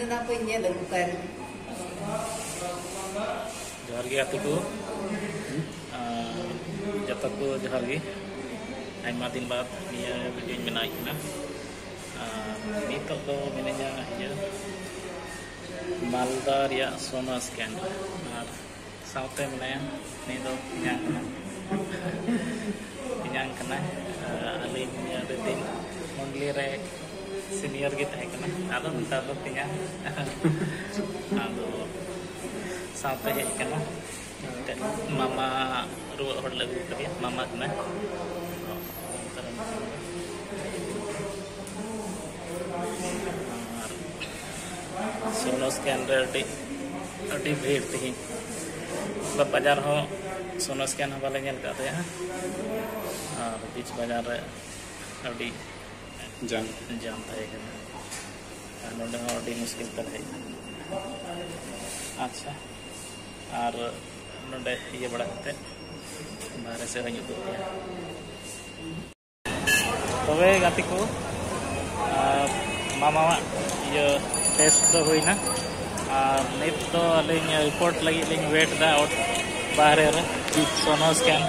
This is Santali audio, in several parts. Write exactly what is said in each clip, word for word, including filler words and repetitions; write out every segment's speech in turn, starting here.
ᱚᱱᱟ ᱠᱚᱧ ᱧᱮᱞ ᱟᱹᱜᱩ ᱠᱟᱜ ᱨᱮ᱾ ᱡᱚᱦᱟᱨ ᱜᱮ ᱜᱟᱛᱮ ᱠᱚ, ᱟᱨ ᱡᱚᱛᱚ ᱠᱚ ᱡᱚᱦᱟᱨ ᱜᱮ᱾ ᱟᱭᱢᱟ ᱫᱤᱱ ᱵᱟᱫᱽ ᱱᱤᱭᱟᱹ ᱵᱷᱤᱰᱤᱭᱳᱧ ᱵᱮᱱᱟᱣᱮᱫ ᱠᱟᱱᱟ᱾ ᱟᱨ ᱱᱤᱛᱚᱜ ᱫᱚ ᱢᱤᱱᱟᱹᱧᱟ ᱤᱭᱟᱹ ᱢᱟᱞᱫᱟ ᱨᱮᱭᱟᱜ ᱥᱳᱱᱟ ᱥᱠᱮᱱ ᱨᱮ᱾ ᱟᱨ ᱥᱟᱶᱛᱮ ᱢᱮᱱᱟᱭᱟ, ᱩᱱᱤ ᱫᱚ ᱛᱮᱧᱟᱝ ᱠᱟᱱᱟ᱾ ᱛᱮᱧᱟᱝ ᱠᱟᱱᱟᱭ᱾ ᱟᱹᱞᱤᱧ ᱟᱹᱰᱤ ᱫᱤᱱ ᱢᱚᱱᱰᱞᱤ ᱨᱮ ᱥᱤᱱᱤᱭᱚᱨ ᱜᱮ ᱛᱟᱦᱮᱸ ᱠᱟᱱᱟ, ᱟᱫᱚ ᱱᱮᱛᱟᱨ ᱫᱚ ᱛᱮᱧᱟᱝ᱾ ᱟᱫᱚ ᱥᱟᱶᱛᱮ ᱦᱮᱡ ᱠᱟᱱᱟ ᱢᱤᱫᱴᱮᱱ ᱢᱟᱢᱟ, ᱨᱩᱣᱟᱹᱜ ᱦᱚᱲ ᱞᱮ ᱟᱹᱜᱩ ᱠᱟᱫᱮᱭᱟ, ᱢᱟᱢᱟ ᱠᱟᱱᱟᱭ᱾ ᱟᱨ ᱥᱳᱱᱟ ᱥᱠᱮᱱ ᱨᱮ ᱟᱹᱰᱤ, ᱟᱹᱰᱤ ᱵᱷᱤᱲ ᱛᱮᱦᱮᱧ᱾ ᱢᱚᱛᱞᱚᱵ ᱵᱟᱡᱟᱨ ᱦᱚᱸ, ᱥᱳᱱᱟ ᱥᱠᱮᱱ ᱦᱚᱸ ᱵᱟᱞᱮ ᱧᱮᱞ ᱠᱟᱜ ᱛᱟᱦᱮᱸᱜᱼᱟ᱾ ᱟᱨ ᱵᱤᱪ ᱵᱟᱡᱟᱨ ᱨᱮ ᱟᱹᱰᱤ ᱡᱟᱢ᱾ ᱡᱟᱢ ᱛᱟᱦᱮᱸ ᱠᱟᱱᱟ᱾ ᱟᱨ ᱱᱚᱰᱮ ᱦᱚᱸ ᱟᱹᱰᱤ ᱢᱩᱥᱠᱤᱞ ᱛᱮᱞᱮ ᱦᱮᱡ ᱮᱱᱟ᱾ ᱟᱪᱪᱷᱟ, ᱟᱨ ᱱᱚᱰᱮ ᱤᱭᱟᱹ ᱵᱟᱲᱟ ᱠᱟᱛᱮ ᱵᱟᱦᱨᱮ ᱥᱮᱫ ᱦᱚᱸᱧ ᱩᱫᱩᱜ ᱯᱮᱭᱟ᱾ ᱛᱚᱵᱮ ᱜᱟᱛᱮ ᱠᱚ, ᱟᱨ ᱢᱟᱢᱟᱣᱟᱜ ᱤᱭᱟᱹ ᱴᱮᱥᱴ ᱫᱚ ᱦᱩᱭᱱᱟ᱾ ᱟᱨ ᱱᱤᱛ ᱫᱚ ᱟᱹᱞᱤᱧ ᱨᱤᱯᱳᱨᱴ ᱞᱟᱹᱜᱤᱫ ᱞᱤᱧ ᱣᱮᱴ ᱮᱫᱟ ᱟᱣᱩᱴ ᱵᱟᱦᱨᱮ ᱨᱮ, ᱥᱳᱱᱟ ᱥᱠᱮᱱ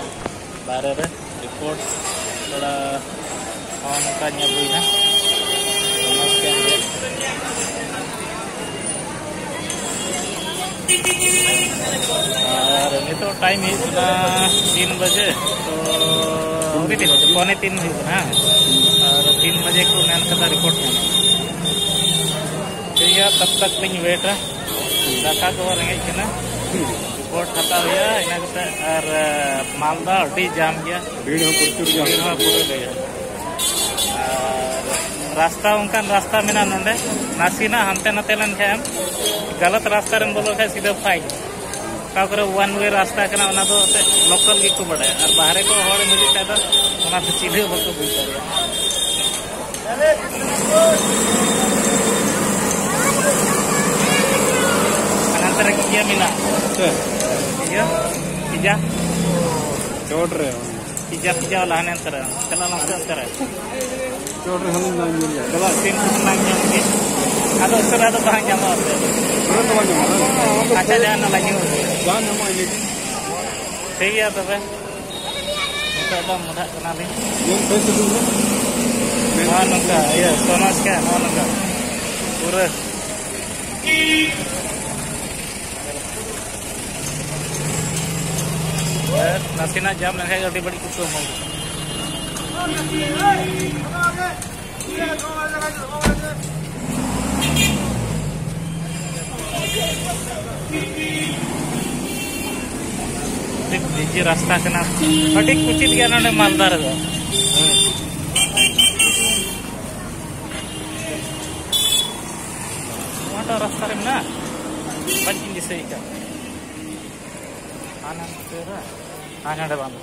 ᱵᱟᱦᱨᱮ ᱨᱮ᱾ ᱨᱤᱯᱳᱨᱴ ᱛᱷᱚᱲᱟ ᱱᱚᱜᱼᱚ ᱱᱚᱝᱠᱟ ᱧᱮᱞ ᱦᱩᱭᱱᱟ᱾ ᱥᱳᱱᱟ ᱥᱠᱮᱱ ᱨᱮ ᱟᱨ ᱱᱤᱛᱚᱜ ᱴᱟᱭᱤᱢ ᱦᱩᱭᱩᱜ ᱠᱟᱱᱟ ᱛᱤᱱ ᱵᱟᱡᱮ, ᱛᱚ ᱟᱹᱣᱨᱤ ᱛᱤᱱ ᱵᱟᱡᱮ, ᱯᱚᱱᱮ ᱛᱤᱱ ᱦᱩᱭᱩᱜ ᱠᱟᱱᱟ, ᱦᱮᱸ᱾ ᱟᱨ ᱛᱤᱱ ᱵᱟᱡᱮ ᱠᱚ ᱢᱮᱱ ᱠᱟᱫᱟ ᱨᱤᱯᱳᱨᱴ ᱧᱟᱢᱚᱜᱼᱟ᱾ ᱴᱷᱤᱠ ᱜᱮᱭᱟ, ᱛᱟᱵ ᱛᱟᱠ ᱞᱤᱧ ᱣᱮᱴᱟ, ᱫᱟᱠᱟ ᱠᱚ ᱨᱮᱸᱜᱮᱡ ᱠᱟᱱᱟ, ᱨᱤᱯᱳᱨᱴ ᱦᱟᱛᱟᱣ ᱦᱩᱭᱩᱜᱼᱟ, ᱤᱱᱟᱹ ᱠᱟᱛᱮ ᱟᱨ ᱢᱟᱞᱫᱟ ᱟᱹᱰᱤ ᱡᱟᱢ ᱜᱮᱭᱟ᱾ ᱵᱷᱤᱲ ᱦᱚᱸ ᱯᱨᱚᱪᱩᱨ ᱜᱮᱭᱟ᱾ ᱵᱷᱤᱲ ᱦᱚᱸ ᱯᱩᱨᱟᱹ ᱜᱮᱭᱟ᱾ ᱟᱨ ᱨᱟᱥᱛᱟ ᱚᱱᱠᱟᱱ ᱨᱟᱥᱛᱟ ᱢᱮᱱᱟᱜᱼᱟ ᱱᱚᱰᱮ, ᱱᱟᱥᱮᱱᱟᱜ ᱦᱟᱱᱛᱮ ᱱᱟᱛᱮ ᱞᱮᱱᱠᱷᱟᱱ ᱜᱟᱞᱟᱛ ᱨᱟᱥᱛᱟ ᱨᱮᱢ ᱵᱚᱞᱚ ᱠᱷᱟᱱ ᱥᱤᱫᱷᱟᱹ ᱯᱷᱟᱭᱤᱱ᱾ ᱚᱠᱟ ᱠᱚᱨᱮ ᱚᱣᱟᱱ ᱣᱮ ᱨᱟᱥᱛᱟ ᱠᱟᱱᱟ, ᱚᱱᱟ ᱫᱚ ᱮᱱᱛᱮᱫ ᱞᱳᱠᱟᱞ ᱜᱮᱠᱚ ᱵᱟᱰᱟᱭᱟ, ᱟᱨ ᱵᱟᱦᱨᱮ ᱠᱚ ᱦᱚᱲ ᱮᱢ ᱤᱫᱤ ᱠᱷᱟᱱ ᱫᱚ ᱚᱱᱟ ᱫᱚ ᱪᱤᱞᱤ ᱦᱚᱸ ᱵᱟᱠᱚ ᱵᱩᱡᱽ ᱫᱟᱲᱮᱭᱟᱜᱼᱟ᱾ ᱦᱟᱱᱛᱮ ᱨᱮ ᱤᱭᱟᱹ ᱢᱮᱱᱟᱜᱼᱟ᱾ ᱪᱮᱫ? ᱤᱭᱟᱹ, ᱯᱤᱡᱟ᱾ ᱪᱚᱴ ᱨᱮ᱾ ᱯᱤᱡᱟ, ᱯᱤᱡᱟ ᱵᱟᱞᱟ ᱦᱟᱱᱮ ᱦᱟᱱᱛᱮ ᱨᱮ᱾ ᱪᱟᱞᱟᱜ ᱞᱟᱝ ᱥᱮ ᱦᱟᱱᱛᱮ ᱨᱮ᱾ ᱪᱚᱴ ᱨᱮ ᱦᱟᱱᱮ ᱞᱟᱝ ᱧᱮᱞ ᱭᱟ᱾ ᱪᱟᱞᱟᱜ ᱥᱤᱢ ᱠᱚ ᱞᱟᱝ ᱧᱮᱞ ᱜᱮ᱾ ᱟᱨ ᱩᱥᱟᱹᱨᱟ ᱫᱚ ᱵᱟᱝ ᱧᱟᱢᱚᱜᱼᱟ᱾ ᱯᱩᱨᱟᱹ ᱫᱚ ᱵᱟᱝ ᱧᱟᱢᱚᱜᱼᱟ᱾ ᱟᱪᱪᱷᱟ, ᱡᱟᱦᱟᱱᱟᱜ ᱞᱟᱹᱜᱤᱫ᱾ ᱵᱟᱝ ᱧᱟᱢᱚᱜᱼᱟ, ᱤᱱᱟᱹᱜᱮ᱾ ᱴᱷᱤᱠ ᱜᱮᱭᱟ ᱛᱚᱵᱮ, ᱱᱤᱛᱚᱜ ᱫᱚ ᱢᱚᱰᱷᱟᱜ ᱠᱟᱱᱟᱞᱤᱧ᱾ ᱧᱮᱞ ᱯᱮ ᱥᱩᱫᱷᱩ ᱩᱱᱟᱹᱜ᱾ ᱱᱚᱜᱼᱚ ᱱᱚᱝᱠᱟ, ᱤᱭᱟᱹ, ᱥᱚᱱᱟᱡᱽ ᱠᱟ, ᱱᱚᱜᱼᱚ ᱱᱚᱝᱠᱟ᱾ ᱯᱩᱨᱟᱹ᱾ ᱱᱟᱥᱮᱱᱟᱜ ᱡᱟᱢ ᱞᱮᱱᱠᱷᱟᱱ ᱜᱮ ᱟᱹᱰᱤ ᱵᱟᱹᱲᱤᱡ ᱠᱚ ᱠᱟᱹᱢᱟᱹᱣᱟ᱾ ᱟᱹᱰᱤ ᱵᱤᱡᱤ ᱨᱟᱥᱛᱟ ᱠᱟᱱᱟ, ᱟᱹᱰᱤ ᱠᱩᱪᱤᱛ ᱜᱮᱭᱟ ᱱᱚᱰᱮ ᱢᱟᱞᱫᱟ ᱨᱮᱫᱚ᱾ ᱱᱚᱣᱟᱴᱟᱜ ᱨᱟᱥᱛᱟ ᱨᱮ ᱢᱮᱱᱟᱜᱼᱟ, ᱵᱟᱹᱧ ᱫᱤᱥᱟᱹᱭᱮᱫ ᱠᱟᱱ᱾ ᱦᱟᱱᱟ ᱱᱚᱛᱮ ᱨᱮ, ᱦᱟᱱᱟ ᱱᱚᱰᱮ ᱵᱟᱝ᱾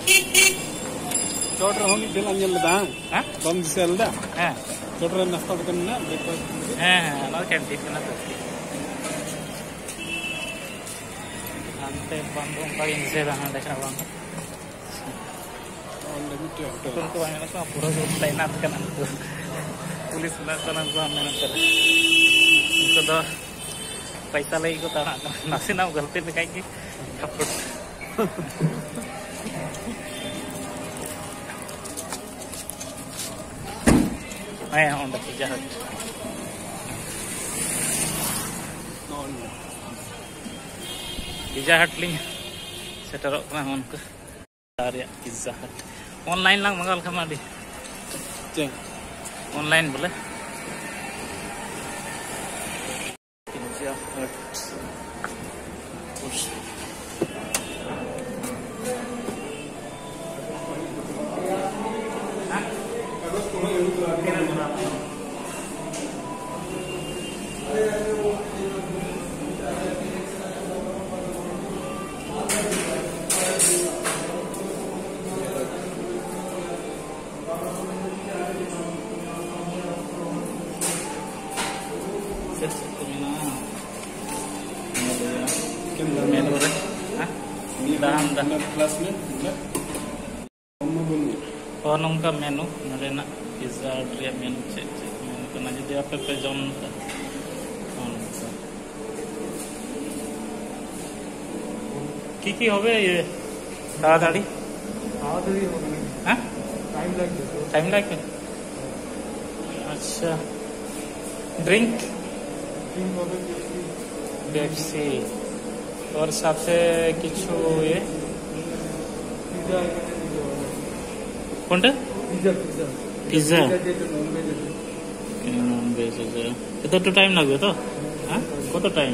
ᱪᱚᱴ ᱨᱮᱦᱚᱸ ᱢᱤᱫ ᱴᱷᱮᱱ ᱞᱟᱝ ᱧᱮᱞ ᱞᱮᱫᱟ, ᱦᱮᱸ? ᱦᱮᱸ? ᱵᱟᱢ ᱫᱤᱥᱟᱹ ᱞᱮᱫᱟ? ᱦᱮᱸ᱾ ᱪᱚᱴ ᱨᱮ ᱱᱟᱥᱛᱟ ᱫᱚᱠᱟᱱ ᱢᱮᱱᱟᱜᱼᱟ, breakfast᱾ ᱦᱮᱸ, ᱦᱮᱸ, ᱚᱱᱟ ᱫᱚ canteen ᱠᱟᱱᱟ ᱛᱚ᱾ ᱦᱟᱱᱛᱮ ᱵᱟᱝ ᱫᱚ ᱚᱱᱠᱟ ᱜᱤᱧ ᱫᱤᱥᱟᱹᱭᱮᱫᱟ, ᱦᱟᱸᱰᱮ ᱠᱷᱟᱱ ᱵᱟᱝ᱾ ᱚᱸᱰᱮ ᱢᱤᱫᱴᱮᱡ ᱦᱳᱴᱮᱞ᱾ ᱧᱩᱛᱩᱢ ᱠᱚ ᱵᱟᱝ ᱧᱮᱞᱚᱜ ᱠᱟᱱᱟ, ᱯᱩᱨᱟᱹ ᱠᱚ ᱛᱟᱭᱱᱟᱛ ᱠᱟᱱᱟ ᱱᱩᱠᱩ᱾ ᱯᱩᱞᱤᱥ ᱢᱮᱱᱟᱜ ᱠᱚᱣᱟ ᱱᱩᱠᱩ ᱦᱟᱱᱛᱮ ᱱᱟᱛᱮ ᱨᱮ᱾ ᱱᱩᱠᱩ ᱫᱚ ᱯᱚᱭᱥᱟ ᱞᱟᱹᱜᱤᱫ ᱠᱚ ᱛᱟᱲᱟᱜ ᱠᱟᱱᱟ, ᱱᱟᱥᱮᱱᱟᱜ ᱮᱢ ᱜᱟᱹᱞᱛᱤ ᱞᱮᱠᱷᱟᱡ ᱜᱮ ᱛᱷᱟᱯᱚᱴ᱾ ᱦᱮᱸ, ᱚᱸᱰᱮ ᱯᱤᱡᱡᱟ ᱦᱟᱴ᱾ ᱯᱤᱡᱡᱟ ᱦᱟᱴ ᱞᱤᱧ ᱥᱮᱴᱮᱨᱚᱜ ᱠᱟᱱᱟ ᱱᱚᱜᱼᱚ ᱱᱚᱝᱠᱟ᱾ ᱨᱮᱭᱟᱜ ᱯᱤᱡᱡᱟ ᱦᱟᱴ᱾ Online ᱞᱟᱝ ᱢᱟᱸᱜᱟᱣ ᱞᱮᱠᱷᱟᱱ ᱢᱟ ᱟᱹᱰᱤ ᱪᱮᱫ? Online ᱵᱚᱞᱮ᱾ ᱯᱤᱡᱡᱟ ᱦᱟᱴ᱾ ᱪᱮᱫ ᱪᱮᱫ ᱠᱚ ᱢᱮᱱᱟᱜᱼᱟ? ᱪᱮᱫ ᱮᱢ ᱢᱮᱱᱟ? Menu ᱨᱮ, ᱦᱮᱸ? ᱱᱤᱭᱟᱹ ᱫᱟᱢ ᱫᱟ᱾ ᱚᱱᱟ plus ᱢᱮ, ᱚᱱᱟ ᱠᱚᱢ ᱢᱟ ᱵᱟᱹᱱᱩᱜ᱾ ᱦᱚᱸ, ᱱᱚᱝᱠᱟ menu, ᱱᱚᱰᱮᱱᱟᱜ pizza ᱦᱟᱴ ᱨᱮᱭᱟᱜ menu ᱪᱮᱫ ᱪᱮᱫ menu ᱠᱟᱱᱟ, ᱡᱩᱫᱤ ᱟᱯᱮ ᱯᱮ ᱡᱚᱢ ᱠᱷᱟᱱ᱾ কি কি হবে ইয়ে তাড়াতাড়ি? তাড়াতাড়ি হবে না। হ্যাঁ, টাইম লাগবে তো। টাইম লাগবে। আচ্ছা, ড্রিঙ্ক? ড্রিঙ্ক হবে, পেপসি। পেপসি। ওর সাথে কিছু ইয়ে? পিজা এখানে দিতে হবে। কোনটা? Pizza, pizza. পিজা। পিজা যেটা নন ভেজ আছে। নন ভেজ আছে। এত একটু টাইম লাগবে তো? হ্যাঁ, কত টাইম?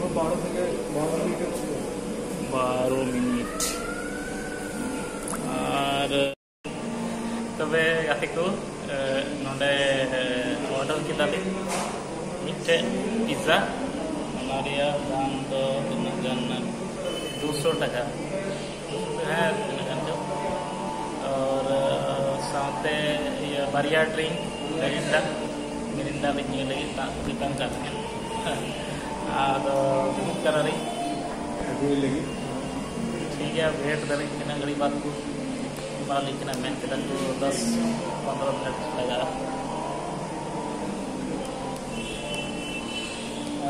ও বারো থেকে বারো মিনিটের মধ্যে। ᱵᱟᱨᱚ ᱢᱤᱱᱤᱴ᱾ ᱟᱨ ᱛᱚᱵᱮ ᱜᱟᱛᱮ ᱠᱚ, ᱮ, ᱱᱚᱰᱮ, ᱮ, ᱚᱰᱟᱨ ᱠᱮᱫᱟᱞᱤᱧ ᱢᱤᱫᱴᱮᱡ ᱯᱤᱡᱽᱡᱟ᱾ ᱚᱱᱟ ᱨᱮᱭᱟᱜ ᱫᱟᱢ ᱫᱚ ᱛᱤᱱᱟᱹᱜ ᱜᱟᱱ? ᱫᱩᱥᱚ ᱴᱟᱠᱟ᱾ ᱦᱮᱸ, ᱛᱤᱱᱟᱹᱜ ᱜᱟᱱ ᱪᱚ᱾ ᱟᱨ, ᱮ, ᱥᱟᱶᱛᱮ ᱤᱭᱟᱹ ᱵᱟᱨᱭᱟ ᱰᱨᱤᱝᱠ, ᱢᱤᱨᱤᱱᱰᱟ᱾ ᱢᱤᱨᱤᱱᱰᱟ ᱞᱤᱧ ᱧᱩᱭ ᱞᱟᱹᱜᱤᱫ, ᱫᱟᱜ ᱠᱚ ᱛᱮᱛᱟᱝ ᱠᱟᱱ ᱛᱤᱧᱟᱹ᱾ ᱟᱫᱚ ᱫᱩᱲᱩᱵ ᱠᱟᱱᱟᱞᱤᱧ᱾ ᱟᱹᱜᱩᱭ ᱞᱟᱹᱜᱤᱫ᱾ ᱴᱷᱤᱠ ᱜᱮᱭᱟ, ᱣᱮᱴ ᱫᱟᱞᱤᱧ ᱛᱤᱱᱟᱹᱜ ᱜᱷᱟᱹᱲᱤᱡ ᱵᱟᱫ ᱠᱚ ᱮᱢᱟᱞᱤᱧ ᱠᱟᱱᱟ, ᱢᱮᱱ ᱠᱮᱫᱟ ᱠᱚ ᱫᱚᱥ ᱯᱚᱱᱨᱚ ᱢᱤᱱᱤᱴ ᱞᱟᱜᱟᱜᱼᱟ᱾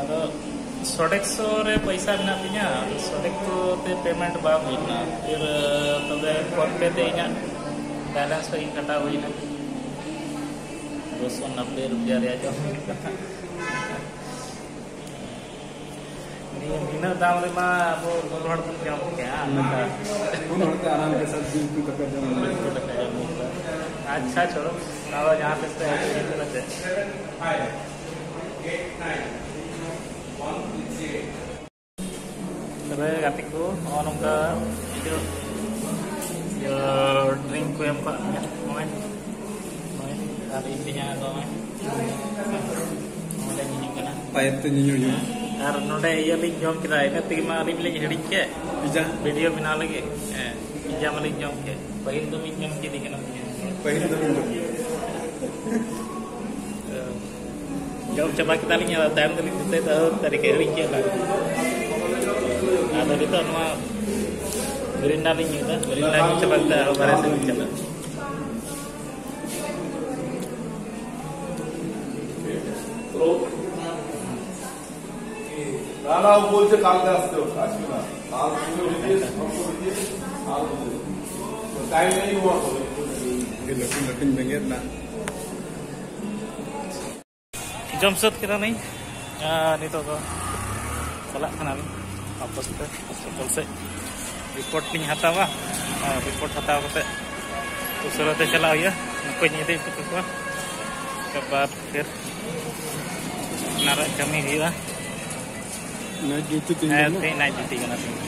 ᱟᱫᱚ ᱥᱚᱰᱮᱠᱥᱚ ᱨᱮ ᱯᱚᱭᱥᱟ ᱢᱮᱱᱟᱜ ᱛᱤᱧᱟ, ᱥᱚᱰᱮᱠᱥᱚ ᱛᱮ ᱯᱮᱢᱮᱱᱴ ᱵᱟᱝ ᱦᱩᱭ ᱞᱮᱱᱟ᱾ ᱯᱷᱤᱨ ᱛᱚᱵᱮ ᱯᱷᱳᱱ ᱯᱮ ᱛᱮ ᱤᱧᱟᱹᱜ ᱵᱮᱞᱮᱱᱥ ᱦᱚᱸ ᱤᱧ ᱠᱟᱴᱟᱣ ᱦᱩᱭᱱᱟ᱾ ᱫᱩᱥᱚ ᱱᱚᱵᱵᱳᱭ ᱨᱩᱯᱤᱭᱟ ᱨᱮᱭᱟᱜ ᱡᱚᱢ ᱦᱩᱭᱩᱜ ᱠᱟᱱᱟ᱾ ᱱᱤᱭᱟᱹ ᱱᱤᱱᱟᱹᱜ ᱫᱟᱢ ᱨᱮᱢᱟ ᱟᱵᱚ ᱯᱩᱱ ᱦᱚᱲ ᱵᱚᱱ ᱡᱚᱢ ᱠᱮᱭᱟ᱾ ᱯᱩᱱ ᱦᱚᱲ ᱛᱮ ᱟᱨᱟᱢ ᱠᱮ ᱥᱟᱛ ᱫᱤᱱ ᱠᱚ ᱫᱟᱠᱟ ᱡᱚᱢ ᱞᱮ᱾ ᱟᱪᱪᱷᱟ, ᱪᱚᱞᱚ, ᱟᱨᱚ ᱡᱟᱦᱟᱸ ᱛᱤᱥ ᱯᱮ ᱦᱤᱡᱩᱜ ᱠᱟᱱᱟ ᱥᱮ᱾ ᱛᱚᱵᱮ ᱜᱟᱛᱮ ᱠᱚ, ᱱᱚᱜᱼᱚ ᱱᱚᱝᱠᱟ ᱤᱭᱟᱹ, ᱤᱭᱟᱹ, ᱰᱨᱤᱝᱠ ᱠᱚ ᱮᱢ ᱠᱟᱜ ᱞᱤᱧᱟ᱾ ᱱᱚᱜᱼᱚᱭ, ᱱᱚᱜᱼᱚᱭ, ᱟᱨ ᱤᱧ ᱛᱮᱧᱟᱝ ᱫᱚ ᱱᱚᱜᱼᱚᱭ ᱱᱚᱰᱮ ᱧᱩᱧᱩ ᱠᱟᱱᱟ᱾ ᱯᱟᱭᱮᱯ ᱛᱮ ᱧᱩᱧᱩ ᱦᱩᱭᱩᱜᱼᱟ᱾ ᱟᱨ ᱱᱚᱰᱮ ᱤᱭᱟᱹ ᱞᱤᱧ ᱡᱚᱢ ᱠᱮᱫᱟ, ᱤᱱᱟᱹ ᱛᱮᱜᱮ ᱢᱟ ᱟᱹᱞᱤᱧ ᱞᱤᱧ ᱦᱤᱲᱤᱧ ᱠᱮᱫ᱾ ᱯᱤᱡᱟ᱾ ᱵᱷᱤᱰᱤᱭᱳ ᱵᱮᱱᱟᱣ ᱞᱟᱹᱜᱤᱫ᱾ ᱦᱮᱸ, ᱯᱤᱡᱟ ᱢᱟᱞᱤᱧ ᱡᱚᱢ ᱠᱮᱫ᱾ ᱯᱟᱹᱦᱤᱞ ᱫᱚ ᱢᱤᱫ ᱡᱚᱢ ᱠᱮᱫ ᱠᱟᱱᱟ᱾ ᱯᱟᱹᱦᱤᱞ ᱫᱚ ᱢᱤᱫ ᱡᱚᱢ᱾ ᱡᱚᱢ ᱪᱟᱵᱟ ᱠᱮᱫᱟᱞᱤᱧ, ᱟᱫᱚ ᱛᱟᱭᱚᱢ ᱫᱚᱞᱤᱧ ᱫᱤᱥᱟᱹᱭᱮᱫᱟ, ᱟᱹᱣ ᱛᱟᱹᱨᱤᱠᱷ ᱦᱤᱲᱤᱧ ᱠᱮᱫᱟ᱾ ᱟᱫᱚ ᱱᱤᱛᱚᱜ ᱱᱚᱣᱟ ᱢᱤᱨᱤᱱᱰᱟ ᱞᱤᱧ ᱧᱩᱭᱫᱟ, ᱢᱤᱨᱤᱱᱰᱟ ᱧᱩ ᱪᱟᱵᱟ ᱠᱟᱛᱮ ᱟᱨᱦᱚᱸ ᱵᱟᱨᱦᱮ ᱥᱮᱫ ᱞᱤᱧ ᱪᱟᱞᱟᱜᱼᱟ᱾ না, না, ও বলছে কালকে আসতে হবে, আজকে না। কাল তুমি উঠে, সব করে দিয়ে, কাল উঠে। তো টাইম নেই তোমার। এই লক্ষ্মী লক্ষ্মী ভেঙে না। ᱡᱚᱢ ᱥᱟᱹᱛ ᱠᱮᱫᱟᱞᱤᱧ᱾ ᱟᱨ ᱱᱤᱛᱚᱜ ᱫᱚ ᱪᱟᱞᱟᱜ ᱠᱟᱱᱟᱞᱤᱧ ᱟᱯᱟᱛᱚᱛᱚ ᱦᱚᱥᱯᱤᱴᱟᱞ ᱥᱮᱫ᱾ ᱨᱤᱯᱳᱨᱴ ᱞᱤᱧ ᱦᱟᱛᱟᱣᱟ᱾ ᱟᱨ ᱨᱤᱯᱳᱨᱴ ᱦᱟᱛᱟᱣ ᱠᱟᱛᱮ ᱩᱥᱟᱹᱨᱟ ᱛᱮ ᱪᱟᱞᱟᱜ ᱦᱩᱭᱩᱜᱼᱟ᱾ ᱱᱩᱠᱩᱧ ᱤᱫᱤ ᱦᱚᱴᱚ ᱠᱟᱠᱚᱣᱟ᱾ ᱩᱥᱠᱮ ᱵᱟᱫ ᱯᱷᱤᱨ ᱟᱯᱱᱟᱨᱟᱜ ᱠᱟᱹᱢᱤ ᱦᱩᱭᱩᱜᱼᱟ᱾ ᱱᱟᱭᱤᱴ ᱰᱤᱭᱩᱴᱤ ᱛᱮᱦᱮᱧ ᱦᱮᱸ, ᱠᱟᱱᱟ? ᱛᱮᱦᱮᱧ ᱱᱟᱭᱤᱴ ᱰᱤᱭᱩᱴᱤ ᱠᱟᱱᱟ ᱛᱮᱦᱮᱧ᱾